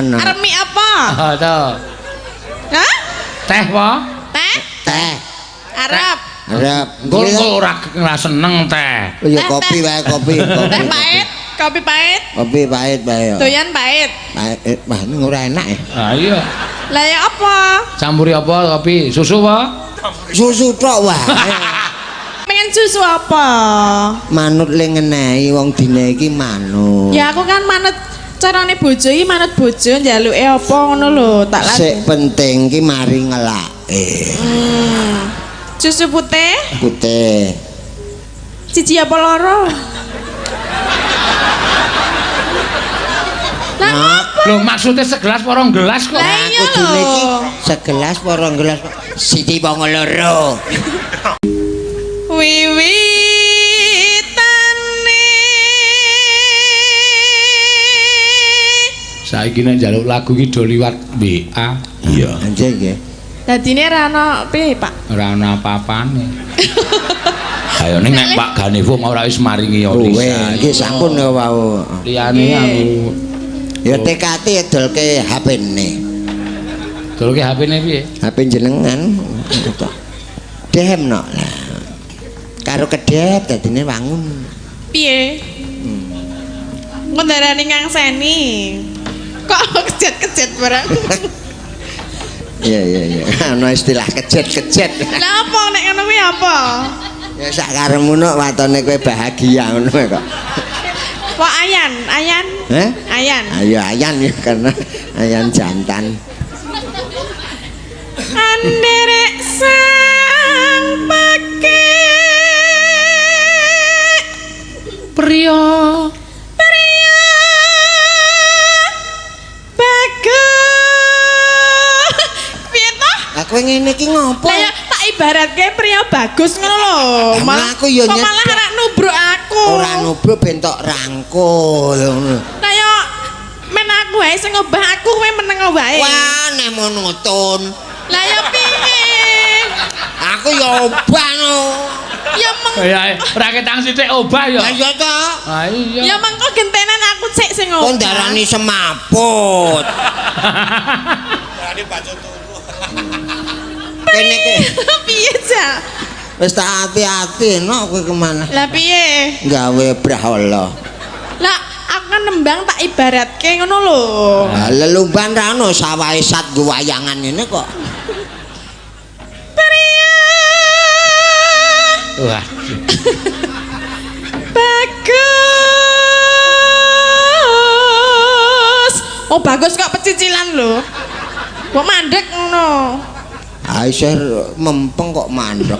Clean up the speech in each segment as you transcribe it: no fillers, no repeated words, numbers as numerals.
Ana. Arep mie apa? Ha to. Hah? Teh apa? Teh? Teh. Arep. Arep. Engko ora seneng teh. Oh ya kopi wae kopi, kopi. Teh pahit, kopi pahit, Kopi pahit wae. doyan pahit. Pahit, wah ini ora enak ya. Ah iya. Lah ya apa? Campuri apa kopi? Susu apa? Susu tok wae. Pengen susu apa? Manut le ngenehi wong dina iki manut. Ya aku kan manut carane bojo iki manut bojo njaluke apa ngono lho, tak lagi. Sik penting ki mari ngelake. Susu putih, Putih. siji apa loro? Lah Nah, Lho maksudnya segelas apa rong gelas kok? Lah iya kudune iki lho. segelas apa rong gelas kok siji wong loro. Wiwitane Saiki nek njaluk lagu iki do liwat WA. Iya. Anjing nggih. Dadine ra ono piye, Pak? Ora ana apa-apane. Ayo ning nek Pak Ganevo mau ora wis maringi Oh, Lisa. nggih sampun ya wau. Liyane aku Ya TKT dolke HP-ne. dolke HP-ne piye? HP jenengan. Dehem no lah. Karo kedep dadine wangun. Piye? Engko ndarani ngangseni. Kok kejet-kejet barang. Iya iya iya. Ana istilah kejet-kejet. Lah apa nek ngono kuwi apa? Ya sak karepmu no watone kowe bahagia ngono kok. Kok ayan, ayan? Heh? Ayan. Ayo ayan ya karena ayan jantan. Anderek sang pake Priya. pria bagus. Piye toh? Lah kowe ngene iki ngopo? Lah ya tak ibaratke pria bagus ngono lho. Lah, aku ya kok nyedek. malah ora nubruk aku. Ora nubruk ben tok rangkul ngono. Lah ya men aku wae sing ngobah aku kowe meneng wae. Wah, nek monoton. Lah ya piye? Aku ya obah no. Ya meng Ya ora ketang sithik obah ya. Lah iya to. Ah iya. ya mengko gentenan aku sik sing ngobah. Kok ndarani semaput. Kene ke piye, Ja? wis tak ati-ati no kowe kemana? Lah piye? Gawe brahala. Lah aku kan nembang tak ibaratke ngono lho. Lah lelumban ra ono sawahe sat nggo wayangan ngene kok. Pria Wah. bagus. Oh bagus kok pecicilan lho. Kok mandek ngono. Aisyah mempeng kok mandek.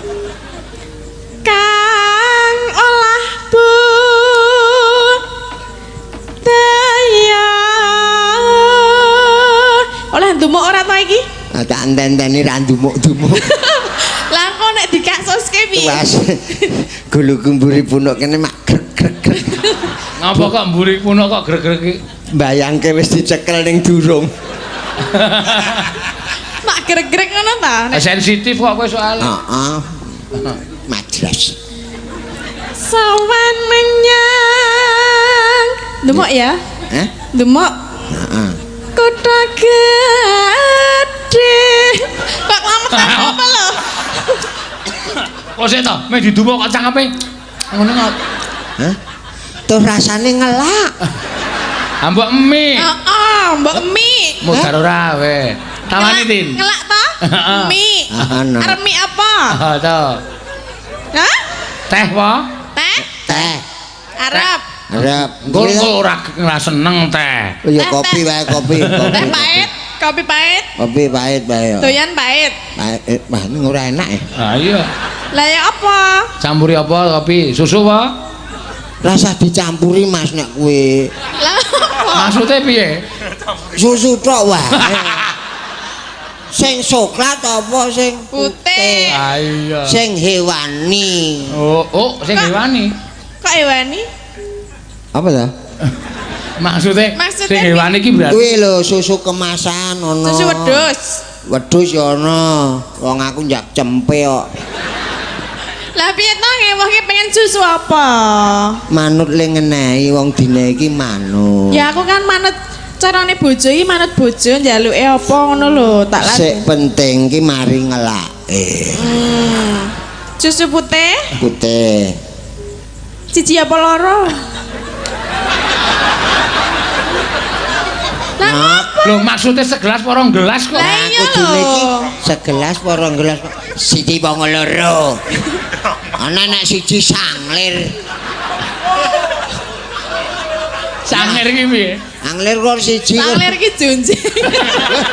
Kang olah budaya. Oleh ndumuk ora to iki? Ah, tak enten-enteni ra ndumuk-ndumuk. Lah kok nek dikasuske piye? Tuas. Gulu mburi punuk kene mak grek grek grek. Ngapa kok mburi puno kok grek-grek iki? Bayangke wis dicekel ning durung. Mak grek-grek ngono ta? Nek Sensitif kok kowe soalnya. Heeh. Madras. Sawan menyang. Demok ya? Hah? Demok Heeh. kota gede. Kok nglametan apa lho? Kok sik to, meh didumuk kok cangkeme. Ngono kok. Hah? Tuh rasane ngelak. Ambok mie. Heeh, mbok mie. Modar ora we. Tawani Tin. Ngelak ta? Heeh. Mie. Heeh, no. Arep mie apa? Ha to. Hah? Teh apa? Teh? Teh. Arep. Arep. Engko ora seneng teh. Oh ya kopi wae kopi, kopi. Teh pahit, kopi pahit, Kopi pahit wae. doyan pahit. Pahit, wah ini ora enak ya. Ah iya. Lah ya apa? Campuri apa kopi? Susu apa? Rasa dicampuri Mas nek kowe. Lah apa? Maksudnya piye? Susu tok wae. Sing soklat apa sing Putih. Ah iya. Sing hewani. Oh, oh sing hewani. Kok hewani? Apa ta? Maksudnya, Maksudnya sing hewani iki berarti Kuwi lho susu kemasan ono. Susu wedhus. Wedhus ya ono. Wong aku njak cempe kok. Lah piye to ngewohke pengen susu apa? Manut le ngenehi wong dina iki manut. Ya aku kan manut Carane bojo iki manut bojo njaluke apa ngono lho, tak latih. Sik penting ki mari ngelake. Susu putih, Putih. siji apa loro? Lah Nah, Lho maksudnya segelas apa rong gelas kok? Lah iya kudune iki lho. segelas apa rong gelas? Siji apa loro? Ana nek siji sanglir. Sangir iki piye? Anglir kok siji. Sanglir iki junjing.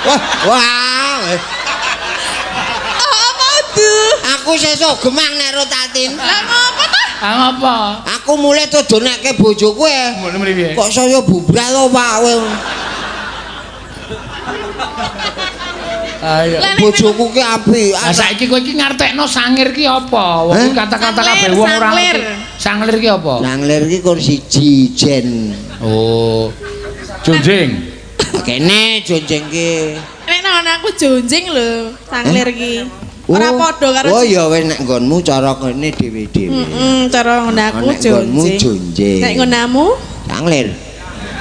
Wah, wah. Oh, apa tuh? Aku sesuk gemang nek rotatin. Lah ngopo ta? Ah ngapa? Aku mulai tudunekke bojoku e. Mulih mrene piye? Kok saya bubrah to, Pak kowe. Ayo. Lah nek Bojoku ki apik. Lah saiki kowe iki ngartekno sangir ki apa? Wong Hah? kata-kata kabeh Sanglir, wong ora sanglir. ngerti. Sanglir ki apa? Sanglir ki kur siji jen. Oh. Junjing. Kene jonjeng ki. Nek nang aku junjing lho, sanglir ki. Ora padha karo Oh ya wis nek nggonmu cara kene dhewe-dhewe. Heeh, cara ngono aku Nek nggonmu junjing. jonjing. Nek ngonamu? Sanglir.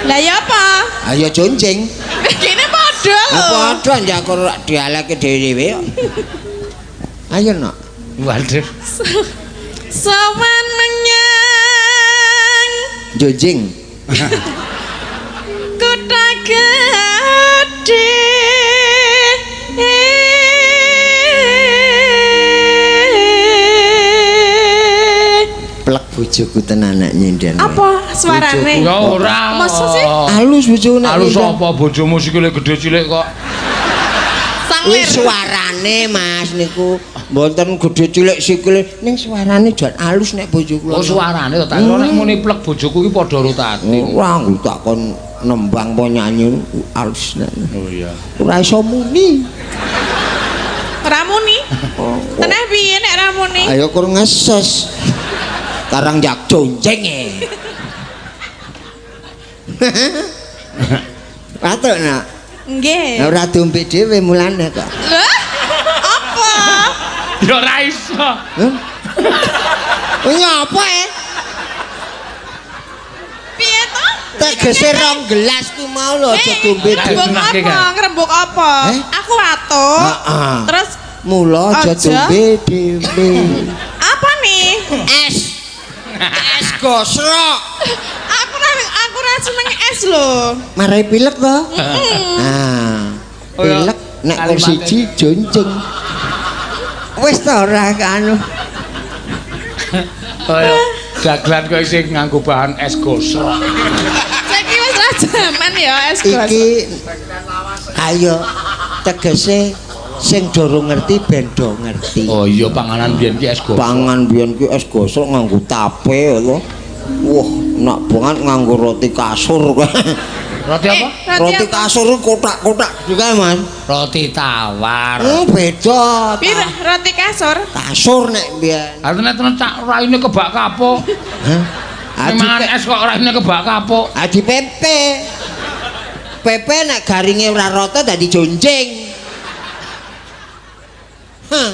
Lah ya apa? Ayo jonjing. Kene padha lho. Padha njakur dialeke dhewe-dhewe kok. Ayo nak. Waduh. Sowan menyang Jonjing. kutha gedhe. Plek bojoku tenan nek nyinden. Apa suarane? Ya ora. Masa sih? Halus bojoku nek Halus nyinden. apa bojomu sikile gedhe cilik kok. Sanglir. Wis suarane Mas niku mboten gedhe cilik sikile ning suarane jan alus nek bojo kula. Oh suarane to tak kira nek muni plek bojoku ki padha karo Tatin. Ora nggo tak kon nembang apa nyanyi alus nek. Oh iya. Ora iso muni. Ora muni. Teneh piye nek ora muni? Ayo kur ngeses. Karang jak jonjeng e. Patuk nak. Nggih. Ora diombe dhewe mulane kok. Lho? Apa? Ya ora iso. Hah? Oh nyapa e? Piye to? Tegese rong gelas ku mau lho aja diombe dhewe. Ngrembug Dunake, apa? Kak. Ngrembug apa? Eh? Aku watuk. Heeh. Terus Mula aja Aja. diombe dhewe. apa nih? Es. Es gosrok. Aku ora seneng es lho. Marai pilek to? Ah. Oh, iya. Pilek nek kur Kalimatnya. siji jonjeng. Wis to ora anu. Oh iya. Dagelan kowe sing nganggo bahan es gosrok. Saiki wis ra jaman ya es gosrok. Iki ayo tegese sing durung ngerti ben do ngerti. Oh iya panganan biyen ki es gosrok. Pangan biyen ki es gosrok nganggo tape lho. Wah, nak banget nganggo roti kasur. Roti apa? Roti kasur kotak-kotak juga, Mas. Roti tawar. Beda. Piro roti kasur? Kasur nek biyen. Artine nek cak raine kebak kapuk. Hah? Ning mangan es kok raine kebak kapuk. Adi pepe. Pepe nek garinge ora rata dadi jonjeng. Hah.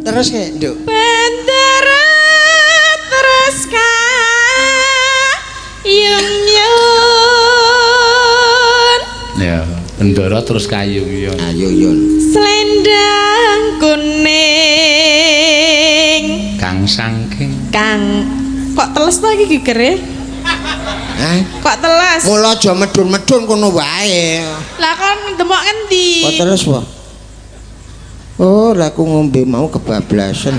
Terus ke, Nduk. Bendera terus kayung yun. Ya, bendera terus kayung ya. Ayo yun. Selendang kuning Kang sangking. Kang kok teles to iki gegere? Hah? Kok teles? Mula aja medun-medun kono wae. Lah kon demok ngendi? Kok terus wae? Oh, lah aku ngombe mau kebablasan.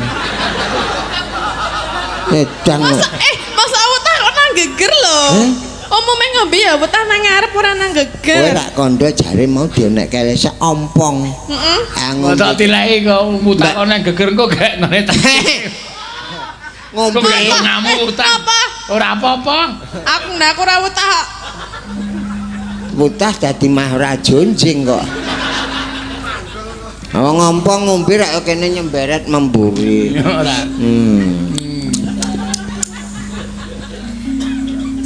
Edan. Masa masa wetah kok nang geger lho. Eh? Umume ngombe ya wetah nang ngarep ora nang Kowe geger. tak kondo jare mau dionekke sak ompong. Heeh. Ah, Kok tak ngombe. tileki kok mutak nang geger engko gek ngene ta. Ngombe. Kok gek ngamuk utang. Apa? Ora apa-apa. Aku ndak ora wetah. Wutah dadi mah ora jonjing kok. Oh, ngompong ngombe rak kene nyemberet memburi. Ora.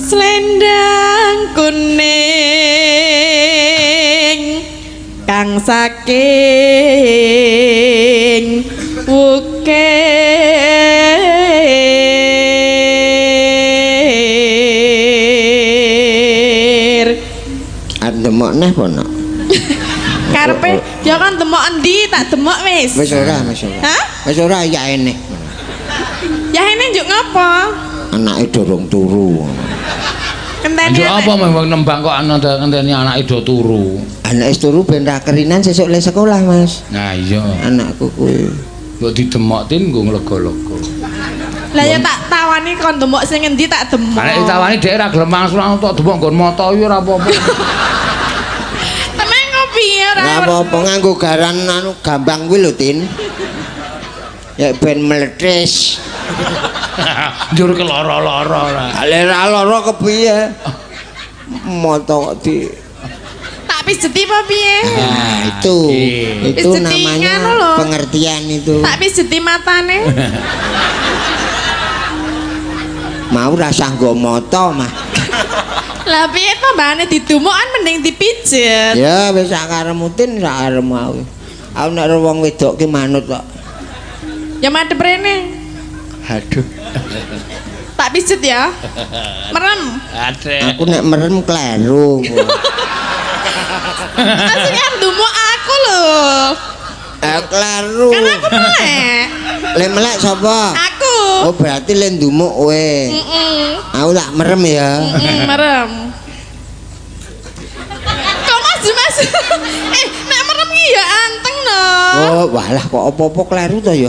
Selendang kuning kang saking wukir. Arep demok neh apa nok? Karepe ya kan demok endi tak demok wis. Wis ora, wis ora. Hah? Wis ora ya eneh. Ya ini njuk ngapa? Anake dorong turu. Kenteni. Njuk apa memang nembang kok ana ngenteni anake do turu. Anake turu ben ra kerinan sesuk le sekolah, Mas. Nah iya. Anakku kuwi. Mbok didemok tin nggo nglega-lega. Lah ya tak tawani kon demok sing endi tak demok. Nek ditawani dhek ra gelem langsung tok demok nggon mata iki ora apa-apa. Temen kok piye ora? Ora apa-apa nganggo garan anu gambang kuwi lho, Tin. Ya ben meletis. Njur keloro-loro ora. Ale ra lara kepiye? Mata kok di tak pijeti apa piye? Nah, itu. Itu Pijeti namanya nganu lho. Pengertian itu. Tak pijeti matane. Mau rasa nggo mata mah. Lah piye tambahane didumuk kan mending dipijet. Ya wis sak karepmu Tin, sak karepmu aku. Aku nek wong wedok ki manut kok. Ya madhep rene. Aduh. Tak pijet ya. Merem. Ade. Aku nek merem kleru. Asline arep ndumuk aku lho. Kleru. Kan aku melek. Le melek sapa? Aku. Oh berarti le ndumuk kowe. Heeh. Aku tak merem ya. Merem. Kok Mas Mas? Nek merem ki ya anteng no. Oh, walah kok apa-apa kleru to ya.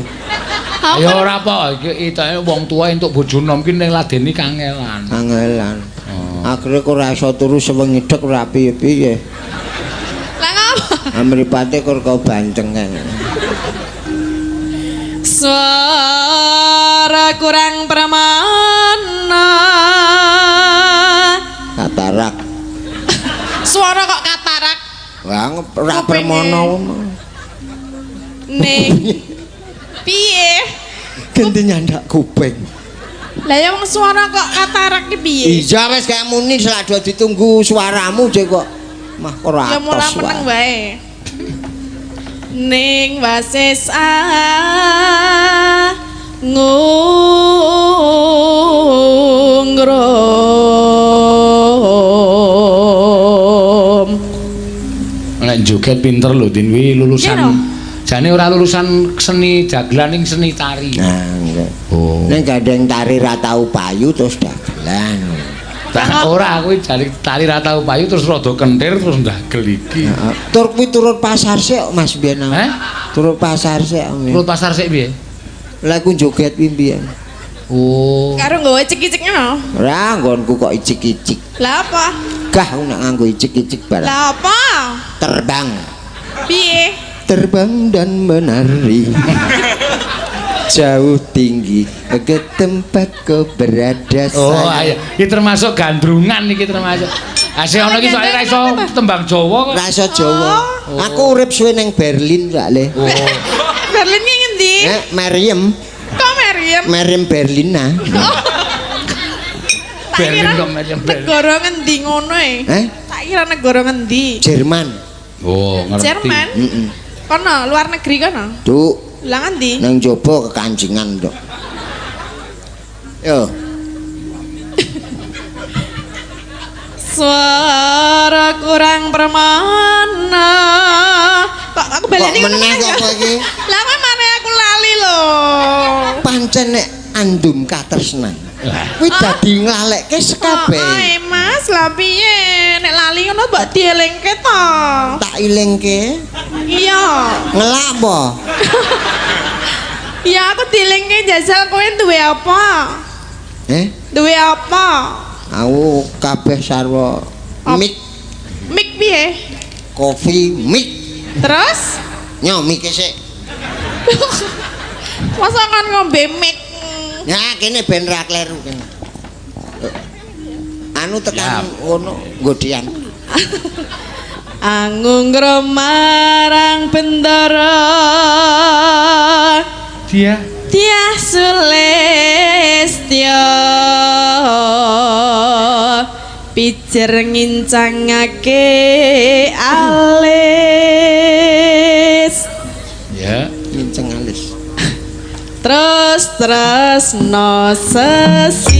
Ya ora apa, iki itake wong tuwa entuk bojo nom ki ning ladeni kangelan. Kangelan. Oh. Akhire kok ora iso turu sewengi dek ora piye-piye. Lah ngapa? Amripate kur kau banceng kae. Suara kurang pramana. Katarak. Suara kok katarak? Wah, ora permono. Ning. Piye? Ganti nyandak kuping. Lah ya wong suara kok katarak ki piye? Iya wis kayak muni selak do ditunggu suaramu je kok. Mah ora Ya mula atos meneng wae. wae. Ning wasis ngungrum. Nek joget pinter lho Din wi lulusan. Iya, no? Jane ora lulusan seni dagelan ning seni tari. Nah, nggih. Oh. Ning gandeng tari ra tau payu terus dagelan. Tak ora kuwi jane tari ra tau payu terus rada kentir terus ndagel iki. Heeh. Tur kuwi turut pasar sik Mas biyen. Heh? Turut pasar sik. Turut pasar sik piye? Lah ku joget kuwi biyen. Oh. Karo nggawa cik-cik ngono. Ora nggonku kok icik-icik. Lah apa? Gah aku nek nganggo icik-icik barang. Lah apa? Terbang. Piye? Terbang dan menari. Jauh tinggi ke tempat kau berada. Oh, ayo. Iki termasuk gandrungan iki termasuk. Asih ana iki soalnya ra iso tembang Jawa kok. Ra iso Jawa. Oh. Aku urip suwe ning Berlin soalé. Oh. Berlin ki ngendi? Meriem, Kok Meriem? Meriem Berlina. Tak Berlin kira kok Meriem Berlin. Negara ngendi ngono e? Eh? Tak kira negara ngendi? Jerman. Oh, ngerti. Jerman? Heeh. Kono luar negeri kono. Duk, Lah ngendi? nang jaba kekancingan, Dok. Yo, Suara kurang permana. Kok aku Kok baleni ngono meneh meneh kok ya? kowe iki? Lah kok mare aku lali lho. Pancen nek andum katresnan. Lah. Kuwi dadi nglalekke sekabeh. Oh, Mas, lah piye? Nek lali ngono mbok dielingke to. Tak ilingke. Iya. Ngelak apa? Ya aku dielingke jajal kowe duwe apa? Eh? Duwe apa? Aku kabeh sarwa mik Mik piye? kopi mik. Terus? Nyo mike sik. Masa kan ngombe mik? Ya kene ben ra kleru kene. Anu tekan ngono nggodean. Angungro marang bendara Dia Tiah Sulistya pijer ngincangake alis ya. Nginceng alis. Terus tresno sesideman.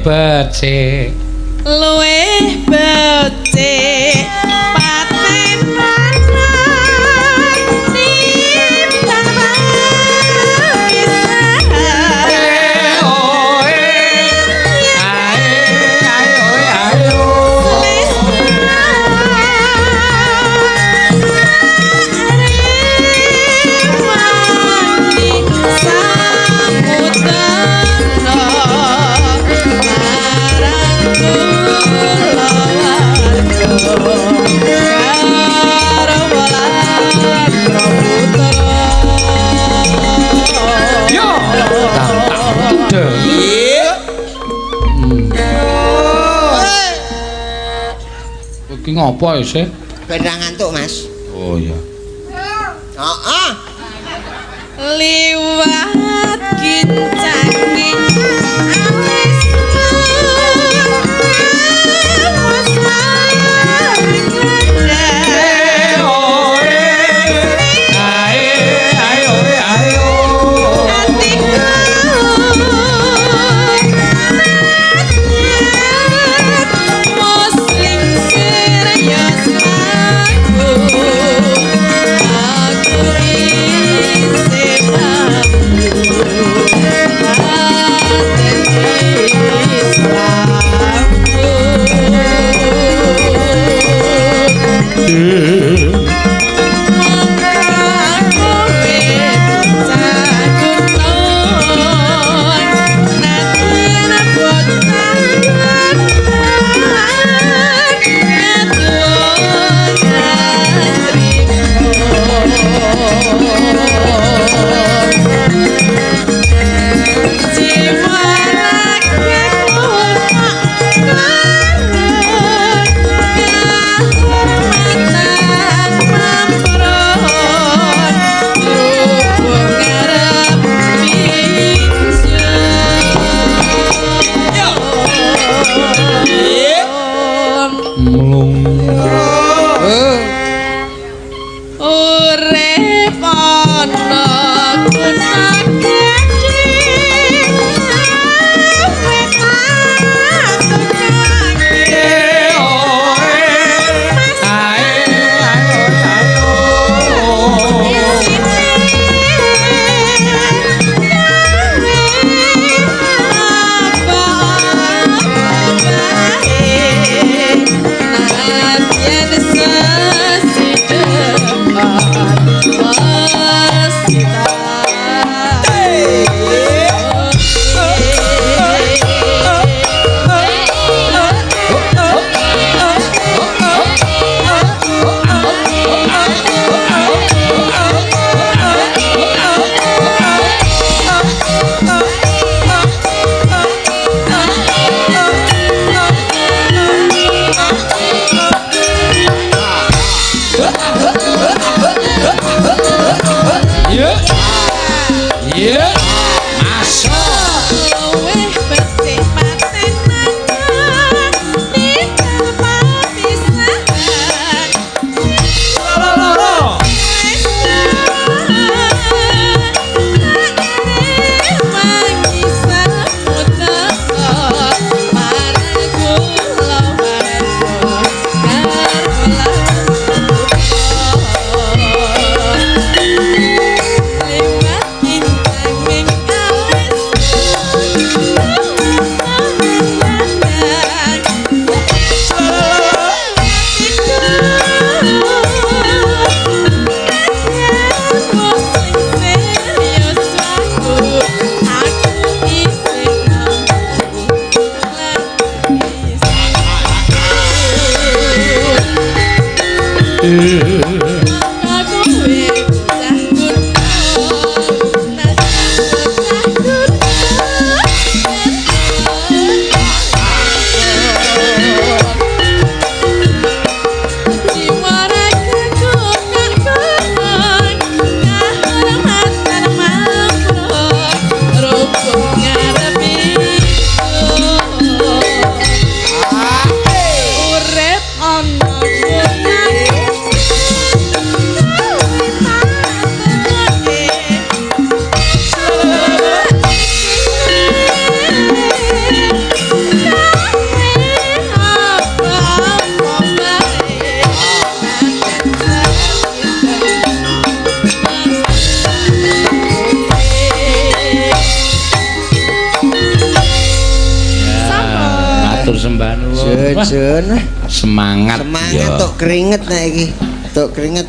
Becik. Luwih becik paten Eh, oh, eh. Ae, ae, oe, ae, oh. Yo, tak tak tude. Iki ngopo ya sih? Ben ra ngantuk, Mas. Oh iya. Heeh. Liwat kincanging alis. Eh, oh, eh. Ae, ae, oe, ae, oh. Mlung. Urip ana guna gedhe. Eh, oh, eh. Ae, ae, oe, ae, oh. Iya. Iya. Masuk. Loro. Lewat kincanging. sembah nuwun. Wah, Jun, semangat. Semangat ya. tok keringet nek iki. Tok keringet.